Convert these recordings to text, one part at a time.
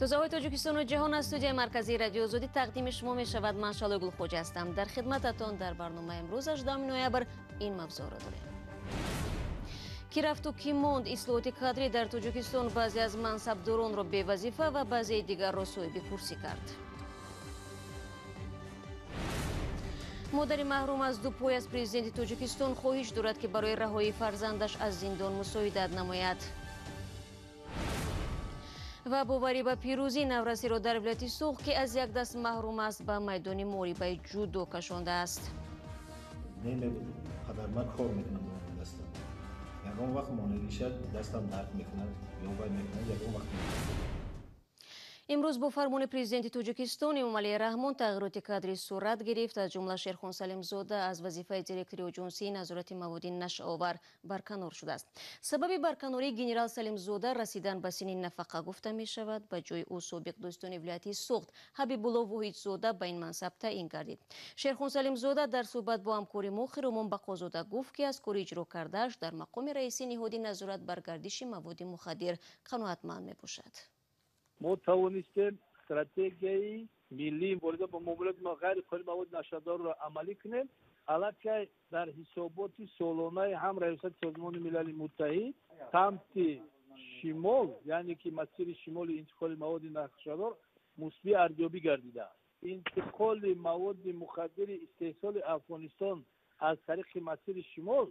Тозаҳои Тоҷикистону ҷаҳон аз студияи марказии Радиои Озодӣ тақдими шумо мешавад. Ман Шалои Гулхоҷа ҳастам. Дар хидмататон дар барномаи имрӯз 18 ноябр ин мавзӯъро дорем. Ки рафту ки монд, ислоҳоти кадрӣ дар Тоҷикистон баъзе аз мансабдоронро бевазифа ва баъзеи дигарро соҳиби курсӣ кард. Модари маҳрум аз ду пой аз президенти Тоҷикистон хоҳиш дорад, ки барои раҳоии фарзандаш аз зиндон мусоидат намояд. Ва боварӣ ба пирӯзии наврасиро дар вилояти Суғд, ки аз як даст маҳрум аст, ба майдони муҳорибаи ҷудо кашондааст. Падар, ман кор мекунам бо дастам. Ягон вақт монеъ дастам дард мекунад ё вай мекунад, ягон вақт. Имрӯз бо фармони президенти Тоҷикистон Эмомалӣ Раҳмон тағйироти кадрӣ сурат гирифт. Аз ҷумла Шерхон Салимзода аз вазифаи директори Оҷонсии назорати маводи нашъаовар барканор шудааст. Сабаби барканории генерал Салимзода расидан ба синни нафақа гуфта мешавад. Ба ҷои ӯ собиқ дӯстони вилояти Суғд Ҳабибулло Воҳидзода ба ин мансаб таъин гардид. Шерхон Салимзода дар суҳбат бо ҳамкори мо Хиромон Бақозода гуфт, ки аз кори иҷро кардааш дар мақоми раиси ниҳоди назорат бар гардиши маводи мухаддир қаноатманд мебошад. Мо тавонистем стратегияи миллии мубориза бо муомилоти ғайриқонунии маводи нашъадорро амалӣ кунем. Аллакай дар ҳисоботи солонаи ҳам Раёсати Созмони Милали Муттаҳид самти шимол, яъне ки масири шимоли интиқоли маводи нашъадор мусбӣ арзёбӣ гардидааст. Интиқоли маводи мухаддири истеҳсоли Афғонистон аз тариқи масири шимол,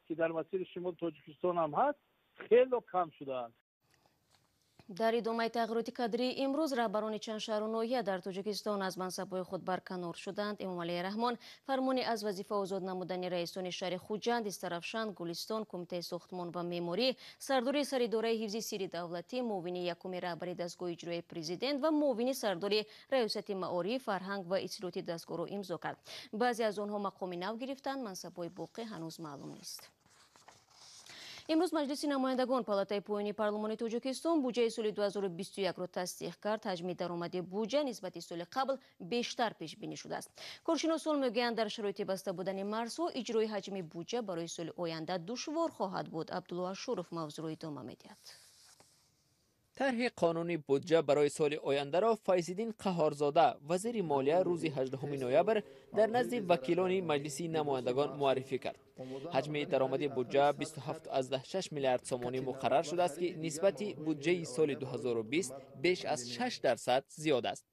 ки дар масири шимол Тоҷикистон ҳам ҳаст, хело кам шудааст. Дар идомаи тағйироти кадрӣ имрӯз раҳбарони чанд шаҳру ноҳия дар Тоҷикистон аз мансабҳои худ барканор шуданд. Эмомалӣ Раҳмон фармони аз вазифа озод намудани раисони шаҳри Хуҷанд, Истаравшан, Гулистон, Кумитаи сохтмон ва меъморӣ, сардори саридораи ҳифзи сирри давлатӣ, муовини якуми раҳбари дастгоҳи иҷроияи президент ва муовини сардори раёсати маориф, фарҳанг ва иттилооти дастгоҳро имзо кард. Баъзе аз онҳо мақоми нав гирифтанд, мансабҳои боқӣ ҳанӯз маълум нест. Имрӯз Маҷлиси намояндагон Палатаи поёнии парлумони Тоҷикистон буҷаи соли 2021-ро тасдиқ кард. Ҳаҷми даромади буҷа нисбати соли қабл бештар пешбинӣ шудааст. Коршиносон мегӯянд, дар шароити баста будани марзҳо иҷрои ҳаҷми буҷа барои соли оянда душвор хоҳад буд. Абдулло Ашуров мавзӯъро идома медиҳад. Тарҳи қонуни буҷа барои соли ояндаро Файзиддин Қаҳорзода, вазири молия, рӯзи 18 ноябр дар назди вакилони Маҷлиси намояндагон муаррифӣ кард. Ҳаҷми даромади буҷа 27,6 миллиард сомонӣ муқаррар шудааст, ки нисбати буҷаи соли 2020 беш аз 6% зиёд аст.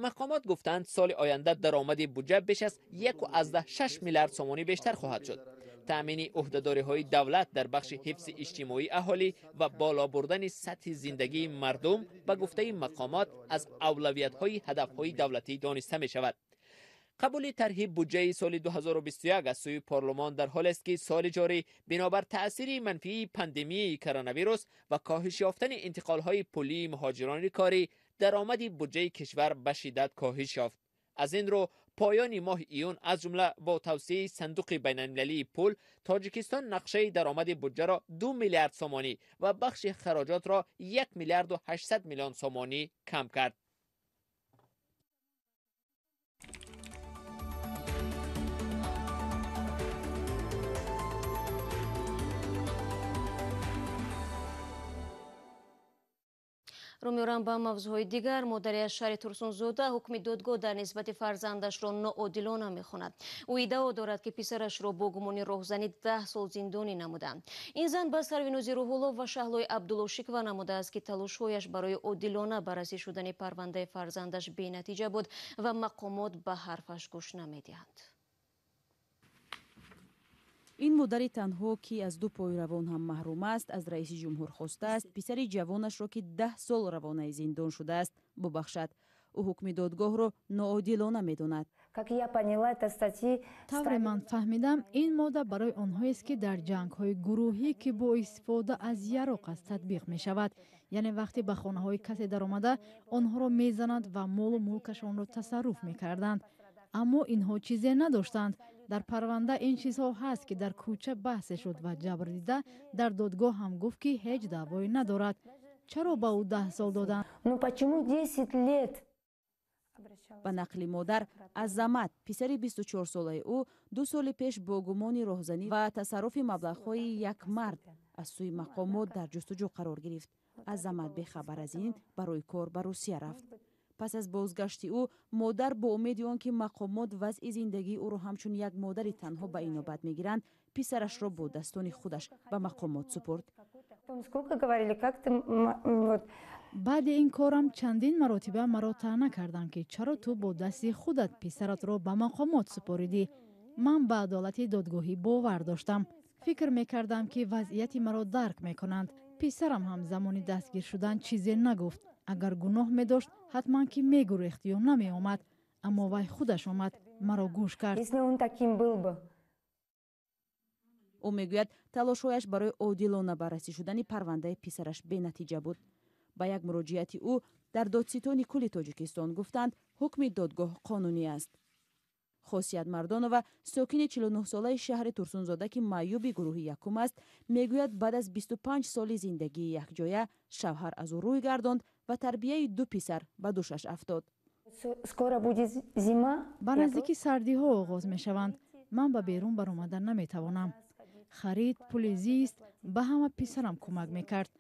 Мақомот гуфтанд, соли оянда даромади буҷа беш аз 1,6 миллиард сомонӣ бештар хоҳад шуд. Таъмини ӯҳдадориҳои давлат дар бахши ҳифзи иҷтимоии аҳолӣ ва боло бурдани сатҳи зиндагии мардум ба гуфтаи мақомот аз авлавиятҳои ҳадафҳои давлатӣ дониста мешавад. Қабули тарҳи буҷаи соли 2021 аз сӯи парлумон дар ҳолест, ки соли ҷорӣ бинобар таъсири манфии пандемияи коронавирус ва коҳиш ёфтани интиқолҳои пулии муҳоҷирони корӣ даромади буҷаи кишвар ба шиддат коҳиш ёфт. Аз ин рӯ поёни моҳи июн аз ҷумла бо тавсияи Сандуқи байналмилалии пул Тоҷикистон нақшаи даромади буҷаро 2 миллиард сомонӣ ва бахши хароҷотро 1 миллиарду 800 миллион сомонӣ кам кард. Рӯ меорам ба мавзӯъҳои дигар. Модари аз шаҳри Турсунзода ҳукми додгоҳ дар нисбати фарзандашро ноодилона мехонад. Ӯ иддао дорад, ки писарашро бо гумони роҳзанӣ 10 сол зиндонӣ намуданд. Ин зан ба Сарвинози Рӯҳулло ва Шаҳлои Абдулло шиква намудааст, ки талошҳояш барои одилона баррасӣ шудани парвандаи фарзандаш бенатиҷа буд ва мақомот ба ҳарфаш гӯш намедиҳанд. Ин модари танҳо, ки аз ду пои равон ҳам маҳрум аст, аз раиси ҷумҳур хостааст писари ҷавонашро, ки 10 сол равонаи зиндон шудааст, бубахшад. Ӯ ҳукми додгоҳро ноодилона медонад. Тавре ман фаҳмидам, ин модда барои онҳоест, ки дар ҷангҳои гурӯҳӣ, ки бо истифода аз яроқ аст, татбиқ мешавад. Яъне вақте ба хонаҳои касе даромада, онҳоро мезананд ва молу мулкашонро тасарруф мекарданд. Аммо инҳо чизе надоштанд. Дар парванда ин чизҳо ҳаст, ки дар кӯча баҳсе шуд ва ҷабрдида дар додгоҳ ҳам гуфт, ки ҳеҷ даъвое надорад. Чаро ба ӯ 10 сол доданд? Ба нақли модар, Азамат, писари 24-солаи ӯ, 2 соли пеш бо гумони роҳзанӣ ва тасарруфи маблағҳои як мард Аз сӯи мақомот дар ҷустуҷӯ қарор гирифт. Азамат бехабар аз ин барои кор ба Русия рафт. Пас аз бозгашти ӯ модар бо умеди он ки мақомот вазъи зиндагии ӯро ҳамчун як модари танҳо ба инобат мегиранд, писарашро бо дастони худаш ба мақомот супурд. Баъди ин корам чандин маротиба маро таъна карданд, ки чаро ту бо дасти худат писаратро ба мақомот супоридӣ. Ман ба адолати додгоҳӣ бовар доштам. Фикр мекардам, ки вазъияти маро дарк мекунанд. Писарам ҳам замони дастгир шудан чизе нагуфт. Агар гуноҳ медошт, ҳатман ки мегурехт ё намеомад, аммо вай худаш омад, маро гӯш кард. Ӯ мегӯяд, талошҳояш барои одилона баррасӣ шудани парвандаи писараш бенатиҷа буд. Ба як муроҷиати ӯ дар Додситони кулли Тоҷикистон гуфтанд, ҳукми додгоҳ қонунӣ аст. Хосият Мардонова, сокини 49-солаи шаҳри Турсунзода, ки маъюби гурӯҳи якум аст, мегӯяд, баъд аз 25 соли зиндагии якҷоя шавҳар аз ӯ рӯй гардонд ва тарбияи ду писар ба дӯшаш афтод. Ба наздикӣ сардиҳо оғоз мешаванд. Ман ба берун баромада наметавонам. Харид, пули зист, ба ҳама писарам кӯмак мекард.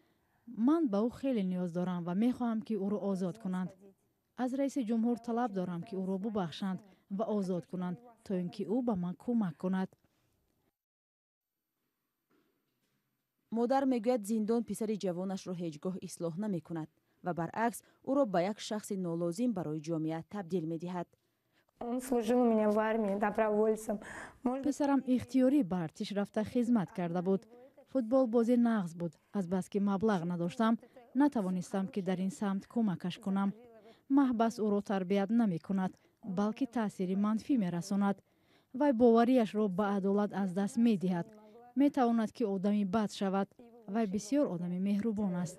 Ман ба ӯ хеле ниёз дорам ва мехоҳам, ки ӯро озод кунанд. Аз раиси ҷумҳур талаб дорам, ки ӯро бубахшанд ва озод кунанд, то ин ки ӯ ба ман кӯмак кунад. Модар мегӯяд, зиндон писари ҷавонашро ҳеҷ гоҳ ислоҳ намекунад ва баръакс ӯро ба як шахси нолозим барои ҷомеа табдил медиҳад. Писарам ихтиёрӣ ба артиш рафта хизмат карда буд. Футболбозӣ нағз буд. Азбаски маблағ надоштам, натавонистам, ки дар ин самт кӯмакаш кунам. Маҳбас ӯро тарбият намекунад, балки таъсири манфӣ мерасонад. Вай боварияшро ба адолат аз даст медиҳад. Метавонад, ки одами бад шавад. Вай бисёр одами меҳрубон аст.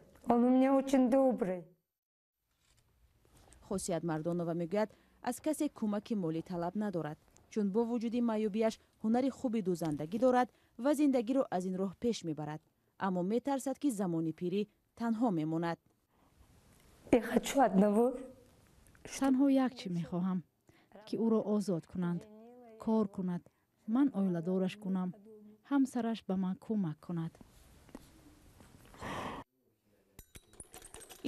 Хосият Мардонова мегӯяд, аз касе кӯмаки молӣ талаб надорад, чун бо вуҷуди маъюбияш ҳунари хуби дӯзандагӣ дорад ва зиндагиро аз ин роҳ пеш мебарад, аммо метарсад, ки замони пирӣ танҳо мемонад. Танҳо як чӣ мехоҳам, ки ӯро озод кунанд, кор кунад, ман оиладораш кунам, ҳамсараш ба ман кӯмак кунад.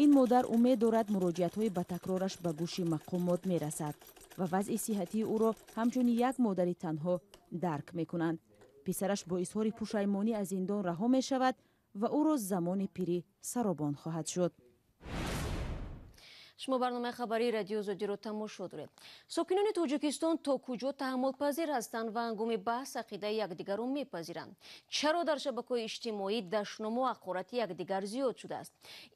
Ин модар умед дорад, муроҷиатҳои ба такрораш ба гӯши мақомот мерасад ва вазъи сиҳатии ӯро ҳамчун як модари танҳо дарк мекунанд. Писараш бо изҳори пушаймонӣ аз зиндон раҳо мешавад ва ӯро замони пирӣ саробон хоҳад шуд. Шумо барномаи хабарии Радио Озодиро тамошо доред. Сокинони Тоҷикистон то куҷо таҳаммулпазир ҳастанд ва ҳангоми баҳс ақидаи якдигарро мепазиранд? Чаро дар шабакаҳои иҷтимоӣ дашному ҳақорати якдигар зиёд шудааст?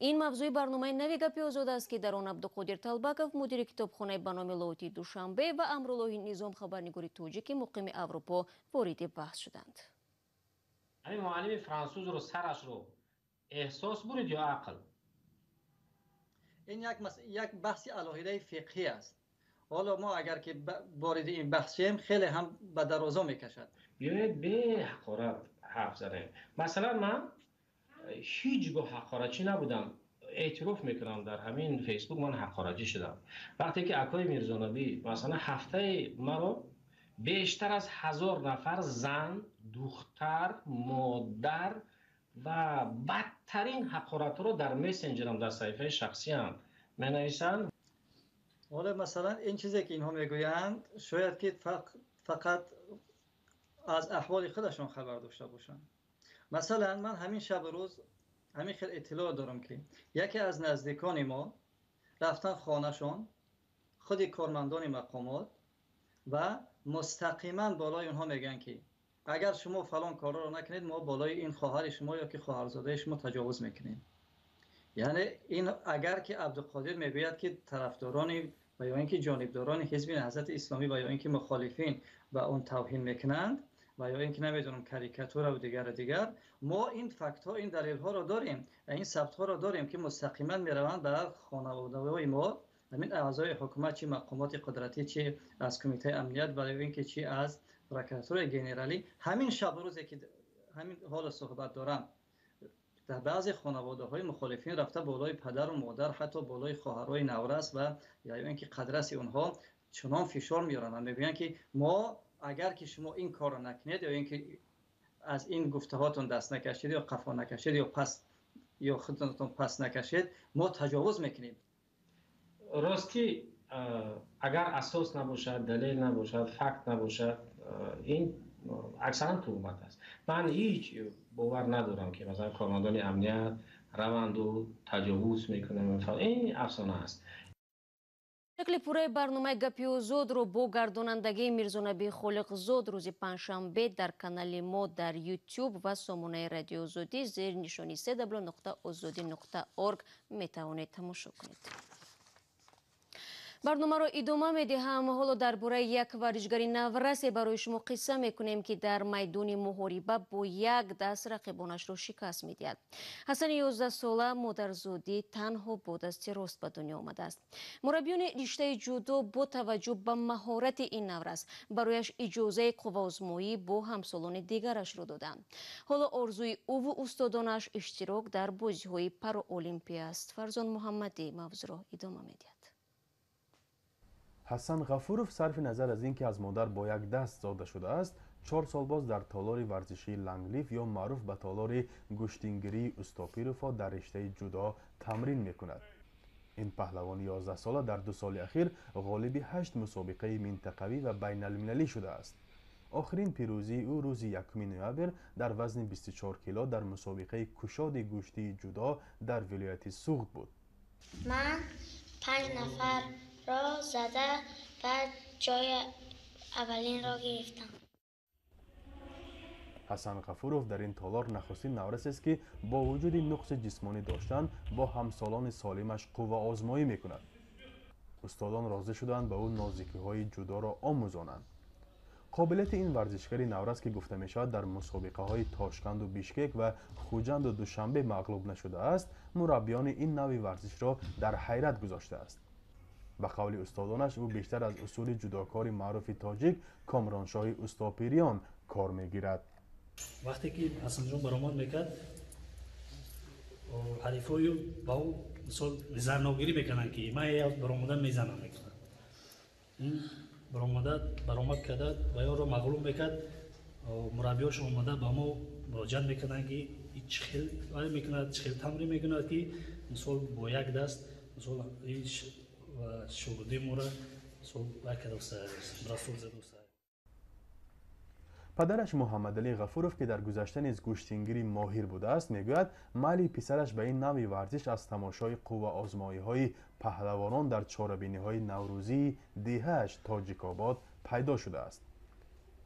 Ин мавзӯи барномаи нави Гапи Озод аст, ки дар он Абдуқодир Талбаков, мудири китобхонаи ба номи Лоҳутии Душанбе, ва Амруллоҳи Низом, хабарнигори тоҷики муқими Аврупо, вориди баҳс шуданд. Ҳамин муаллими франсузро сарашро эҳсос бурид ё ақл? Ин як баҳси алоҳидаи фиқҳӣ аст. Ҳоло мо агар ки вориди ин баҳс шем, хеле ҳам ба дарозо мекашад. Биёед беҳақорат ҳарф занем. Масалан, ман ҳеҷ гоҳ ҳақоратчӣ набудам. Эътироф мекунам, дар ҳамин Фейсбук ман ҳақоратчӣ шудам. Вақте ки акои Мирзонабӣ, масалан, ҳафтаи маро бештар аз 1000 нафар зан, духтар, модар ва бадтарин ҳақоратҳоро дар мессенҷерам, дар саҳифаи шахсиам менависанд. Ҳоло масалан ин чизе ки инҳо мегӯянд, шояд ки фақат аз аҳволи худашон хабар дошта бошанд. Масалан, ман ҳамин шабу рӯз ҳамин хел иттилоъ дорам, ки яке аз наздикони мо рафтан хонашон, худи кормандони мақомот, ва мустақиман болои онҳо мегӯянд, ки агар шумо фалон корро накунед, мо болои ин хоҳари шумо ё ки хоҳарзодаи шумо таҷовуз мекунем. Яъне ин агар ки Абдуқодир мегӯяд, ки тарафдорони ва ё ин ки ҷонибдорони ҳизби Наҳзати Исломӣ ва ё ин ки мухолифин ба он тавҳин мекунанд ва ё ин ки намедонам карикатура ва дигару дигар, мо ин фактҳо, ин далелҳоро дорем ва ин сабтҳоро дорем, ки мустақиман мераванд ба хонаводаҳои мо, ҳамин аъзои ҳукумат, чи мақомоти қудратӣ, чи аз кумитаи амният ва ё ин ки чи аз прокуратураи генералӣ. Ҳамин шабу рӯзе ки ҳамин ҳоло суҳбат дорам, дар баъзе хонаводаҳои мухолифин рафта болои падару модар, ҳатто болои хоҳарҳои наврас ва ё ин ки қадраси онҳо чунон фишор меоранд ва мегӯянд, ки мо агар ки шумо ин корро накунед ё ин ки аз ин гуфтаҳотон даст накашед ё қафо накашед ё пас ё худатон пас накашед, мо таҷовуз мекунем. Ростӣ, агар асос набошад, далел набошад, факт набошад, ин аксаран туҳмат аст. Ман ҳеҷ бовар надорам, ки масалан кормандони амният раванду таҷовуз мекунанд. Ин афсона аст. Шакли пурраи барномаи Гапи Озодро бо гардонандагии Мирзонабии Холиқзод рӯзи панҷшанбе дар канали мо дар YouTube ва сомонаи Радиои Озодӣ зери нишони cw.ozodi.org метавонед тамошо кунед. Барномаро идома медиҳам. Ҳоло дар бораи як варзишгари наврасе барои шумо қисса мекунем, ки дар майдони муҳориба бо як даст рақибонашро шикаст медиҳад. Ҳасани 11сола модарзодӣ танҳо бо дасти рост ба дунё омадааст. Мураббиёни риштаи ҷудо бо таваҷҷӯҳ ба маҳорати ин наврас барояш иҷозаи қувваозмоӣ бо ҳамсолони дигарашро доданд. Ҳоло орзуи ӯву устодонаш иштирок дар бозиҳои параолимпия аст. Фарзон Муҳаммадӣ мавзӯъро идома медиҳад. Ҳасан Ғафуров сарфи назар аз ин ки аз модар бо як даст зода шудааст, 4 сол боз дар толори варзишии Ланглиф ё маъруф ба толори гӯштингирии Устопировҳо дар риштаи ҷудо тамрин мекунад. Ин паҳлавони 11сола дар 2 соли ахир ғолиби 8 мусобиқаи минтақавӣ ва байналмилалӣ шудааст. Охирин пирӯзии ӯ рӯзи 1 ноябр дар вазни 24 кило дар мусобиқаи кушоди гӯштии ҷудо дар вилояти Суғд буд. Ман 5 нафар ро зада ва ҷои аввалинро гирифтам. Ҳасан Ғафуров дар ин толор нахустин наврасест, ки бо вуҷуди нуқси ҷисмонӣ доштан бо ҳамсолони солимаш қувваозмоӣ мекунад. Устодон розӣ шуданд ба ӯ нозикиҳои ҷудоро омӯзонанд. Қобилияти ин варзишгари наврас, ки гуфта мешавад дар мусобиқаҳои Тошканду Бишкек ва Хуҷанду Душанбе мағлуб нашудааст, мураббиёни ин навъи варзишро дар ҳайрат гузоштааст. Ба қавли устодонаш, ӯ бештар аз усули ҷудокори маъруфи тоҷик Комроншоҳи Устопириён кор мегирад. Вақте ки Ҳасанҷон баромад мекард, ҳарифҳою ба ӯ мисол зарногирӣ мекарданд, ки ман баромада мезанам мекарданд. Ин баромада баромад карда ва ёро мағлуб мекард. Мураббиёш омада ба мо муроҷиат мекарданд, ки чӣ хел мекунад, чӣ хел тамрин мекунад, ки мисол бо як даст мисол шогирди моро расул задоста. Падараш Муҳаммадалӣ Ғафуров, ки дар гузашта низ гӯштингири моҳир будааст, мегӯяд майли писараш ба ин навъи варзиш аз тамошои қувваозмоиҳои паҳлавонон дар чорабиниҳои наврӯзии деҳааш Тоҷикобод пайдо шудааст.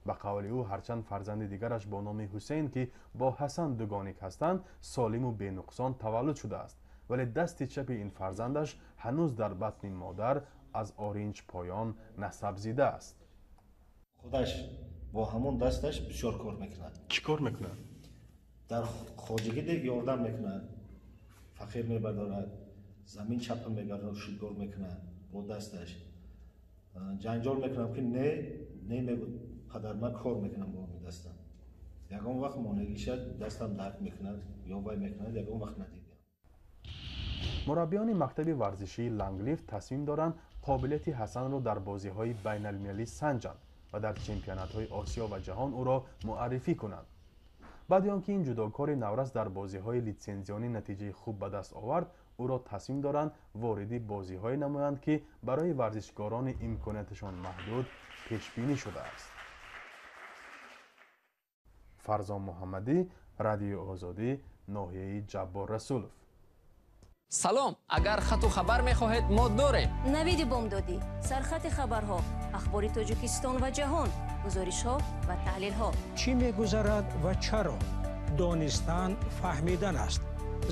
Ба қавли ӯ, ҳарчанд фарзанди дигараш бо номи Ҳусейн, ки бо Ҳасан дугоник ҳастанд, солиму бенуқсон таваллуд шудааст, вале дасти чапи ин фарзандаш ҳанӯз дар батни модар аз оринҷ поён насабзидааст. Худаш бо ҳамон дасташ бисёр кор мекунад. Чӣ кор мекунад? Дар хоҷагӣ ёрдам мекунад, фақир мебардорад, замин чапа мегардонад, шудгор мекунад бо дасташ. Ҷанҷол мекунам, ки не, не мегӯ, падар, ман кор мекунам бо ҳамин дастам. Ягон вақт монеъ дастам дард мекунад ё вай мекунад, ягон вақт надидам. Мураббиёни мактаби варзишии Ланглиф тасмим доранд қобилияти Ҳасанро дар бозиҳои байналмилалӣ санҷанд ва дар чемпионатҳои Осиё ва ҷаҳон ӯро муаррифӣ кунанд. Баъди он ки ин ҷудокори наврас дар бозиҳои литсензионӣ натиҷаи хуб ба даст овард, ӯро тасмим доранд вориди бозиҳое намоянд, ки барои варзишгорони имконияташон маҳдуд пешбинӣ шудааст. Фарзон Муҳаммадӣ, Радиои Озодӣ, ноҳияи Ҷаббор Расулов. Салом, агар хату хабар мехоҳед, мо дорем. Навиди бомдодӣ, сархати хабарҳо, ахбори Тоҷикистон ва ҷаҳон, гузоришҳо ва таҳлилҳо. Чӣ мегузарад ва чаро? Донистан фаҳмидан аст.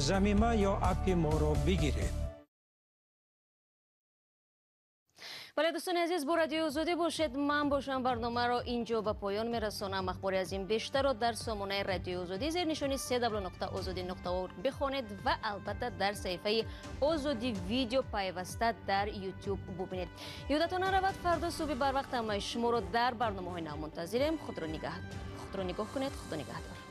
Замима ё аппи моро бигиред. Бале, дӯстони азиз, бо Радиои Озодӣ бошед. Ман бошам барномаро инҷо ба поён мерасонам. Ахбори аз ин бештарро дар сомонаи Радиои Озодӣ зери нишони cw.ozodi.org бихонед ва албатта дар саҳифаи Озодӣ видео пайваста дар YouTube бубинед. Ёдатон наравад, фардо субҳи барвақт ҳамаи шуморо дар барномаҳои нав мунтазирем. Худро нигоҳ кунед. Худо нигаҳдор.